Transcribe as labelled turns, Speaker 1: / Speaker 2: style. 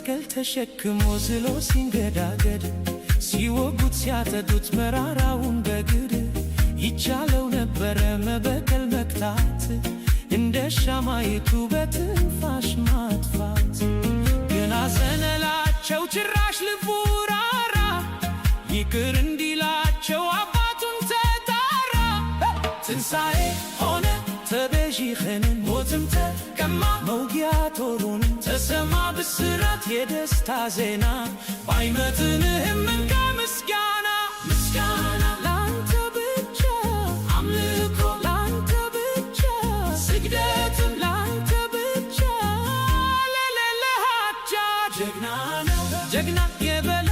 Speaker 1: መስቀል ተሸክሞ ዝሎ ሲንገዳገድ፣ ሲወጉት ሲያጠጡት መራራውን በግድ፣ ይቻለው ነበረ መበቀል መክታት፣ እንደ ሻማይቱ በትንፋሽ ማጥፋት። ግን አዘነላቸው፣ ጭራሽ ልቡ ራራ፣ ይቅር እንዲላቸው አባቱን ተጣራ። ትንሣኤ ሆነ፣ ተቤዢኸንን ሞትም ተቀማ መውጊያ ጦሩን። ተሰማ ብስራት የደስታ ዜና፣ ባይመጥንህም እንካ ምስጋና። ምስጋና ላንተ ብቻ፣ አምልኮ ላንተ ብቻ፣ ስግደትም ላንተ ብቻ። ለለለሃቻ ጀግና ነው ጀግና የበላ